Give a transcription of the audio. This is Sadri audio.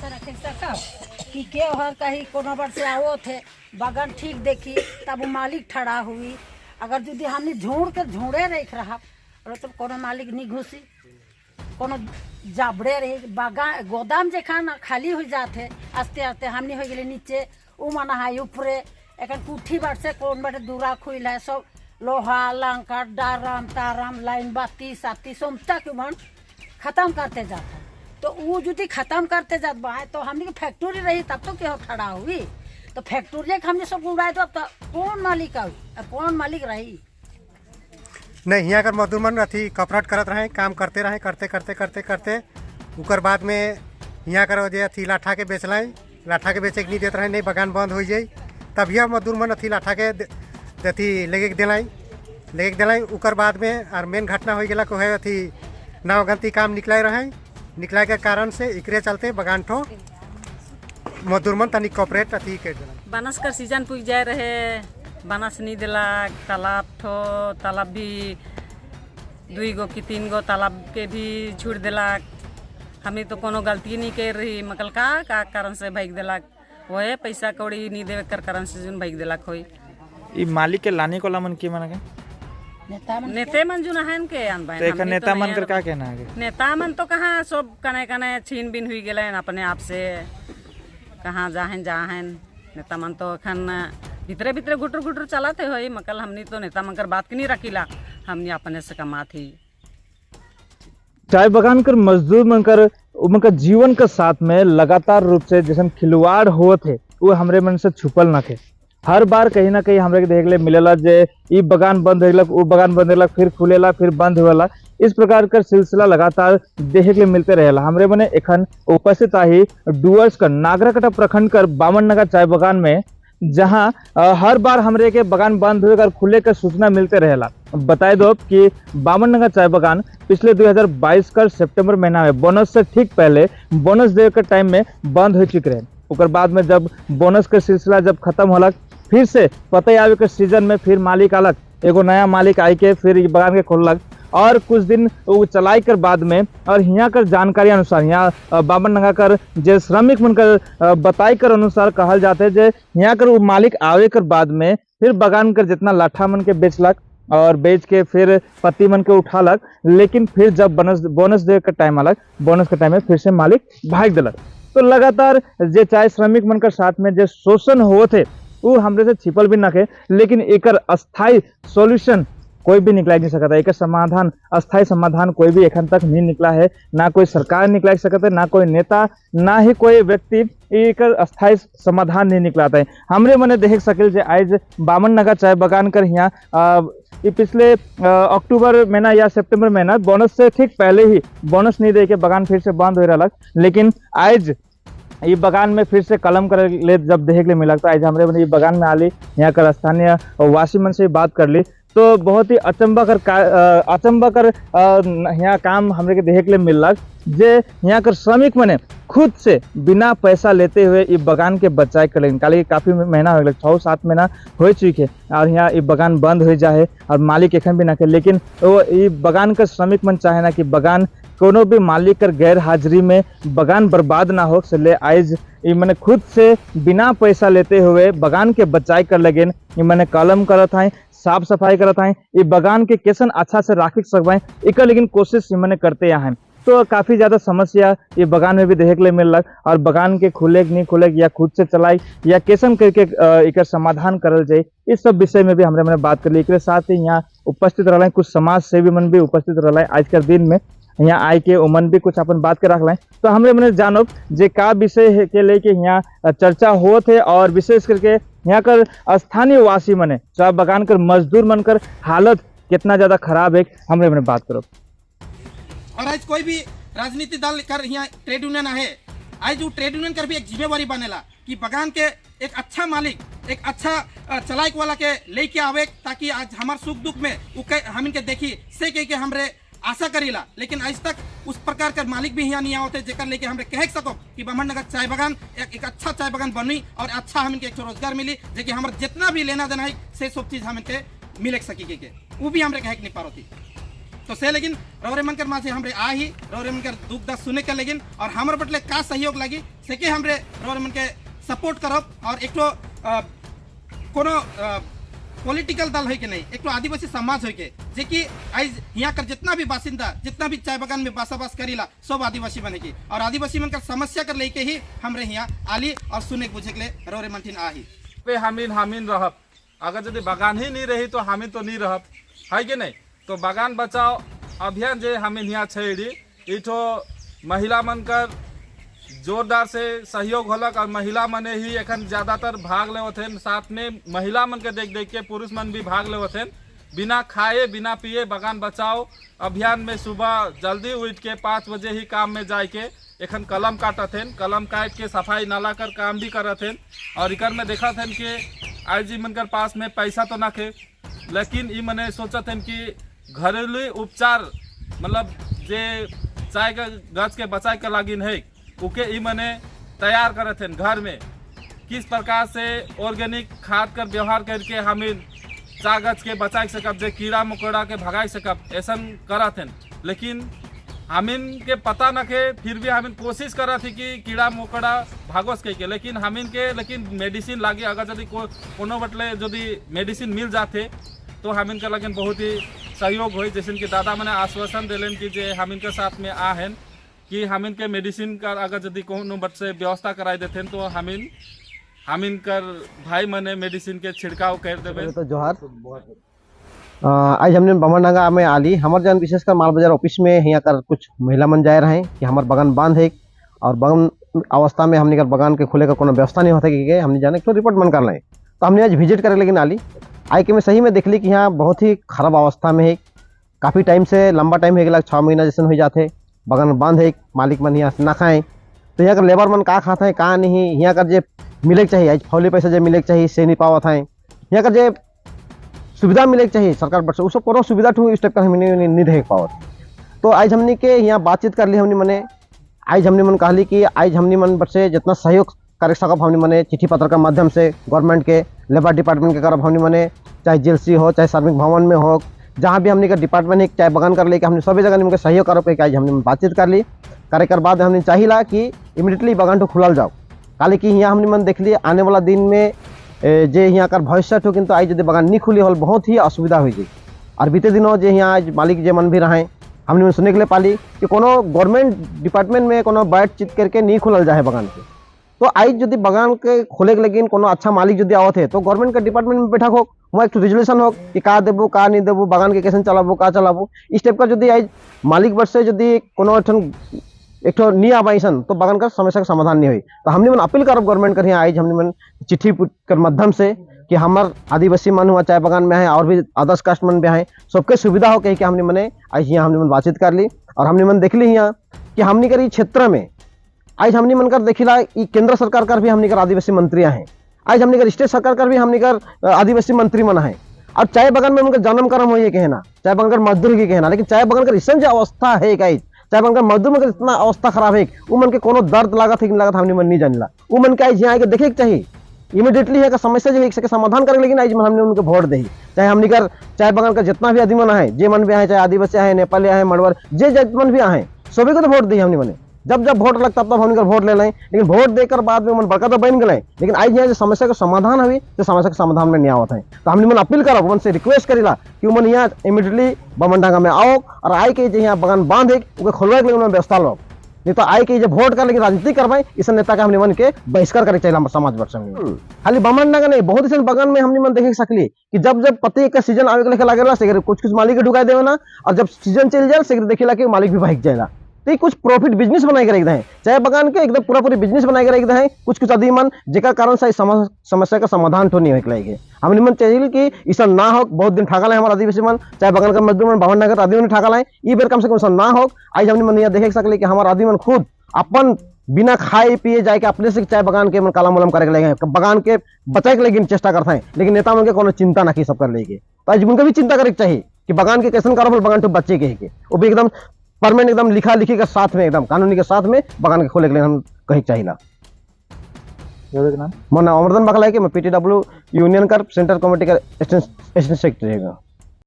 रखे सकब कि के हर कहीं कोनो बार से आओ थे बागान ठीक देखी, तब वो मालिक ठड़ा हुई। अगर यदि हमने झूठ के झूठे रख रहा और तो कोनो मालिक नहीं घुसी, कोनो जाबड़े रही। बागान गोदाम जे खाना खाली हो जाते आस्ते आस्ते, हमने हो गए नीचे, उ माना है ऊपरे। एखन कुठी बाट से कौन बाटे दूरा खुल है, सब लोहा लंका डाराम ताराम लाइन बाती साती समता के मन खत्म करते जाता। तो वो यदि खत्म करते जात बा तो हमने के फैक्ट्री रही तब तो केहू खड़ा हुई। तो फैक्ट्री के हमने सब उड़ाए तो अब तो कौन मालिक आई और कौन मालिक रही? नहीं, यहाँ कर मजदूर मन अथी कॉपरेट करत रहे, काम करते रहे, करते करते करते करते उकर बाद में यहाँ कर जे अथी लाठा के बेचलाई, लाठा के बेचे के नहीं देते रहे, नहीं बगान बंद हो जाई। तब यह मजदूर मन अथी लाठा के अथी लेके दिलाई, लेके दिलाई। उकर बाद में और मेन घटना हो गया को है अथी नावगंती काम निकलाए रहे, निकलाए के कारण से इकरे चलते बगान ठो मजदूर मन तनी कॉपरेट अथी कर दिला। बानस कर सीजन पुग जाए रहे, बानस नहीं दिलाक। तालाब ठो तालाब भी दुई गो कि तीन गो तालाब के भी छूट दिलाक। हमने तो कोनो गलती नहीं कर रही, मकल का का कारण से भाग दिलाक? वह पैसा कौड़ी नहीं देवे कर कारण से जोन भाग दिलाक होई। ई मालिक के लाने को मन की मन के नेता मन। नेते मन जो नहन के आन तो एकर नेता मन कर का कहना है? नेता मन तो कहाँ, सब कने कने छीन बिन हुई गेले अपने आप से, कहाँ जाहन जाहन। नेता मन तो अखन भीतरे भीतरे गुटर गुटर चलाते होई, मकल हमनी तो नेता मन कर बात की नहीं रखीला, हमनी अपने से कमाती। चाय बगान कर मजदूर मन कर उनका जीवन के साथ में लगातार रूप से जैसे खिलवाड़ होत है, वो हमरे मन से छुपल न थे। हर बार कहीं ना कहीं हमरे के देख ले मिलेला जे ई बगान बंद होलक, वो बगान बंद होलक, फिर खुलेला, फिर बंद होला। इस प्रकार का सिलसिला लगातार देखे के मिलते रहेला। हमरे मने एखन उपस्थित आही डुअर्स का नागराकाटा प्रखंड कर बामननगर चाय बगान में, जहां हर बार हमरे के बगान बंद हुए कर खुले के सूचना मिलते रहेला। बताए दो कि बामननगर चाय बगान पिछले 2022 का सितंबर महीना में बोनस से ठीक पहले, बोनस देवे के टाइम में बंद हो चुके रहे। ओकर बाद में जब बोनस के सिलसिला जब खत्म होलक, फिर से पतई आवे के सीजन में फिर मालिक आलक, एगो नया मालिक आई के फिर ई बगान के खोललक और कुछ दिन वो चलाई कर बाद में और यहाँ कर जानकारी अनुसार, यहाँ बामन नगर कर जे श्रमिक मन कर बताई कर अनुसार कहल जाते है जे यहाँ कर वो मालिक आवे कर बाद में फिर बगान कर जितना लाठा मन के बेचलक और बेच के फिर पत्ती मन के उठालक। लेकिन फिर जब बोनस बोनस दे के टाइम आलक, बोनस के टाइम में फिर से मालिक भाग दिलक। तो लगातार जे चाय श्रमिक मन के साथ में जे शोषण होत है, वो हमरे से छिपल भी न है। लेकिन एकर अस्थायी सॉल्यूशन कोई भी निकला नहीं सकता। एक समाधान, अस्थायी समाधान कोई भी एखन तक नहीं निकला है। ना कोई सरकार निकला सकता है, ना कोई नेता, ना ही कोई व्यक्ति एक अस्थायी समाधान नहीं निकलाता है। हमरे मने देख सकिल जे आज बामन नगर चाय बगान कर यहाँ ये पिछले अक्टूबर महीना या सितंबर महीना बोनस से ठीक पहले ही बोनस नहीं दे के बगान फिर से बंद हो रहा। लेकिन आज ये बगान में फिर से कलम कर ले जब देख ले मिला, तो आज हमरे मने ये बगान में आली, यहाँ कर स्थानीय वासी मन से बात कर ली, तो बहुत ही अचंभा कर अचंभा कर यहाँ काम हमरे के देख ले मिललक जे यहाँ कर श्रमिक मने खुद से बिना पैसा लेते हुए ये बगान के बचाए कर लेकिन काले काफ़ी महीना हो गया, 6-7 महीना हो चुके और यहाँ ये बगान बंद हो जाए और मालिक एखन भी ना के। लेकिन वो ये बगान का श्रमिक मन चाहे ना कि बगान कोनो भी मालिक कर गैर हाजिरी में बगान बर्बाद ना हो, से आज ये मैंने खुद से बिना पैसा लेते हुए बगान के बचाई कर लगे। ये मैंने कलम करत है, साफ सफाई करत है, ये बगान के कैसन अच्छा से राखी सकवाएं, एकर लेकिन कोशिश ये मैंने करते हैं। तो काफ़ी ज़्यादा समस्या ये बगान में भी देखे ले मिलक और बगान के खुले कि नहीं खुले या खुद से चलाई या कैसन करके एकर समाधान करल जाए, इस सब विषय में भी हमरे मैंने बात कर ली। एकरे साथ ही यहाँ उपस्थित रहा कुछ समाज सेवी मन भी उपस्थित रहा। आज के दिन में यहाँ आए के उमन भी कुछ अपन बात के रख तो हमरे मने जानब जे का विषय है के लेके यहाँ चर्चा होत है और विशेष करके यहाँ कर स्थानीय वासी मने चाय बगान कर मजदूर मन कर हालत कितना ज़्यादा खराब है, हमरे मने बात करो। और आज कोई भी राजनीतिक दल कर यहाँ ट्रेड यूनियन है, आज वो ट्रेड यूनियन कर भी एक जिम्मेवारी बनेला कि बगान के एक अच्छा मालिक, एक अच्छा चलाइक वाला के लेके आवे, ताकि आज हमार सुख दुख में उ हम इनके देखी से कह के हमरे आशा करीला। लेकिन आज तक उस प्रकार का मालिक भी यहाँ नहीं आवते जेकर लेके हमरे कह सको कि बामननगर चाय बगान एक अच्छा चाय बगान बनी और अच्छा हम इनके एक रोजगार मिली, जेकि हमारे जितना भी लेना देना है से सब चीज हम इनके मिले सकी के वो भी हमरे कह के नहीं पारोती। तो से लेकिन रौरे मन कर माझे हमरे आ ही रौरे मन कर दुख दर्द सुने के लेकिन और हमर बटले का सहयोग लगी से के हमरे रौरे मन के सपोर्ट करब। और एक तो कोनो पॉलिटिकल दल है के नहीं, एक तो आदिवासी समाज है के जे कि आज यहाँ कर जितना भी बासिंदा जितना भी चाय बागान में बासाबास करीला सब आदिवासी बने की और आदिवासी मन कर समस्या कर लेके ही हमरे यहाँ आली और सुने बुझे के ले रौरे मन ठिन आही पे हमीन हमीन रहब। अगर यदि बागान ही नहीं रही तो हमीन तो नहीं रहब, है कि नहीं। तो बागान बचाओ अभियान जे हमीन यहाँ छेड़ी इठो महिला मन कर जोरदार से सहयोग होलक और महिला मने ही एखन ज़्यादातर भाग लेवत हन। साथ में महिला मन के देख देख के पुरुष मन भी भाग लेवत हन। बिना खाए बिना पिए बागान बचाओ अभियान में सुबह जल्दी उठ के 5 बजे ही काम में जाए के एखन कलम काटत हन, कलम काट के सफाई नाला कर काम भी करत हन। और इकर में देखत हन कि आज मन कर पास में पैसा तो ना खे, लेकिन ई मने सोचत हन कि घरेलू उपचार मतलब जे चाय के गाछ के बचाए के लागिन है उके ई मने तैयार करत हन घर में किस प्रकार से ऑर्गेनिक खाद कर व्यवहार करके हमें चाय गाछ के बचा सकब, जे कीड़ा मकोड़ा के भगा सकब, ऐसा करत हन। लेकिन हमिन के पता न के फिर भी हमिन कोशिश करत ही कि कीड़ा मकोड़ा भागोस के, लेकिन हमिन के लेकिन मेडिसिन लागे। अगर यदि कोनो बटले यदि मेडिसिन मिल जाते तो हमिन के लेकिन बहुत ही सहयोग हो। जैसे कि दादा मैंने आश्वासन दिलन कि जे हमिन के साथ में आ हन कि हमिन के मेडिसिन का अगर यदि कोनो बट से व्यवस्था कराई देते तो हमिन हमिन कर भाई मने मेडिसिन के छिड़काव कर देवे। तो जोहार, आज हमने बमनडांगा में आली हमार जन विशेषकर माल बाजार ऑफिस में यहाँ कर कुछ महिला मन जाए रहे कि हमार बगान बंद है और बगान अवस्था में हमने कर बगान के खुले का कोनो व्यवस्था नहीं होता कि हमने जाने तो रिपोर्ट मन कर रहे। तो हमने आज विजिट करे लेकिन आली आई के में सही में देख ली कि यहाँ बहुत ही खराब अवस्था में है। काफ़ी टाइम से लंबा टाइम हो गया, 6 महीना जैसे हो जाते बगान बंद है, मालिक मन यहाँ ना खाएँ तो यहाँ कर लेबर मन का खाता है का नहीं। यहाँ कर जे मिले के चाहिए आज फौली पैसा जो मिले के चाहिए से नहीं पावत है। यहाँ कर जे सुविधा मिले के चाहिए सरकार पर से सब कोनो सुविधा ठू इस टाइप का हमने नहीं देख पावत। तो आज हमने के यहाँ बातचीत कर ली हमने मने आज हमने मन कहली कि आज हमने मन पर से जितना सहयोग कर सकब हमने मने चिट्ठी पत्र के माध्यम से गवर्नमेंट के लेबर डिपार्टमेंट के करब हमने मने, चाहे जेलसी हो चाहे श्रमिक भवन में हो, जहाँ भी हमने का डिपार्टमेंट है चाहे बगान कर ले हमने सभी जगह सहयोग करब के आज हमने बातचीत कर ली। करे कर बाद हमने चाहिला कि इमिडिएटली बगान तो खुलल जाओ। काले कि यहाँ हमने मन देख ली आने वाला दिन में जे यहाँ का भविष्य हो किंतु आज यदि बगान नहीं खुली हल बहुत ही असुविधा हो जाए। और बीते दिनों जे यहाँ आज मालिक जे मन भी रहे हमने सुने के लिए पाली कि कोनो गवर्नमेंट डिपार्टमेंट में कोनो बातचीत करके नहीं खुलल जाए बगान के। तो आज यदि बगान के खोले के लेकिन कोनो अच्छा मालिक यदि आवत है तो गवर्नमेंट के डिपार्टमेंट में बैठक हो, वहाँ एक रिजोल्यूशन हो कि का देबो का नहीं देबो, बगान के कैसे चलाबो का चलाबो, इस टाइप का यदि आज मालिक वर्ष से यदि कोनो एक ठो नहीं आबाइसन तो बगान का समस्या का समाधान नहीं हुई। तो हमने मन अपील करब गवर्नमेंट कर यहाँ आज हमने मन चिट्ठी कर माध्यम से कि हमार आदिवासी मन हुआ चाय बगान में है और भी अदर्स कास्ट मन भी हैं सबके सुविधा हो कही कि हमने मने आज यहाँ हमने मन बातचीत कर ली। और हमने मन देख ली यहाँ कि हमने कर क्षेत्र में आज हमने मन कर देखिला केंद्र सरकार कर भी हमने कर आदिवासी मंत्री हैं, आज हमने कर स्टेट सरकार कर भी हमने कर आदिवासी मंत्री मना है। और चाय बगान में उनका जन्म कर्म हो ये कहना, चाय बगान कर मजदूर की कहना, लेकिन चाय बगान कर ऐसा जो अवस्था है गाइस, चाय बगान का मजदूर में इतना अवस्था खराब है वो मन के कोनो दर्द लागत है कि लागत हमने मन नहीं जानिला। वो मन के आज यहाँ आके देखे के चाहिए इमीडिएटली है का समस्या जो है इसके समाधान करे, लेकिन आज हमने उनके वोट दे चाहे हमने कर चाय बगान का जितना भी आदमी मन है जे मन भी आए चाहे आदिवासी आए नेपाली आए मड़वर जे जात मन भी आए सभी को तो वोट दी हमने मने। जब जब वोट लगता तब हमने वोट ले लें, लेकिन वोट देकर बाद में मन बड़का तो बन गए, लेकिन आज यहाँ जो समस्या का समाधान हुई तो समस्या के समाधान में नहीं आवत है। तो हमने मन अपील करब मन से रिक्वेस्ट करीला कि मन यहाँ इमीडिएटली बमनडांगा में आओ और आए के जो यहाँ बगान बांध है उके खोलवा के लिए व्यवस्था लो, नहीं तो आए के जो वोट कर लेकिन राजनीति करवाए इस नेता का हमने मन के बहिष्कार करे चाहिए समाज वर्ष में। खाली बमनडांगा नहीं बहुत ऐसे बगान में हमने मन देखे सकली कि जब जब पत्ती का सीजन आवे के लेके लागेला से कुछ कुछ मालिक के ढुका देवे ना, और जब सीजन चल जाए से देखेला कि मालिक भी भाग जाएगा। तो कुछ प्रॉफिट बिजनेस बनाए के रख दे चाय बगान के एकदम पूरा पूरी बिजनेस बनाए के रख दे कुछ कुछ आदमी मन जेकर कारण से समस्या का समाधान तो नहीं हो लागे। हमने मन चाहिए कि ऐसा ना हो, बहुत दिन ठाकल है हमारे आदिवासी मन चाय बगान का मजदूर मन बावन आदमी मन ठाकल है, ई बेर कम से कम ऐसा ना हो। आज हमने मन यहाँ देख सकले कि हमारे आदमी मन खुद अपन बिना खाए पिए जाए के अपने से चाय बगान के मन काला मुलम करे लगे, बगान के बचाए के लेकिन चेष्टा करते हैं, लेकिन नेता मन के कोनो चिंता ना की सब कर लेके। तो आज उनका भी चिंता करे चाहिए कि बगान के कैसे करो बगान तो बच्चे के वो भी एकदम परमानेंट एकदम लिखा लिखी के साथ में एकदम कानूनी के साथ में बगान के खोले के लिए हम कहीं चाहिए ना। मोर नाम अमरदन बकला है कि मैं पीटीडब्ल्यू यूनियन का सेंट्रल कमेटी का असिस्टेंट सेक्रेटरी है।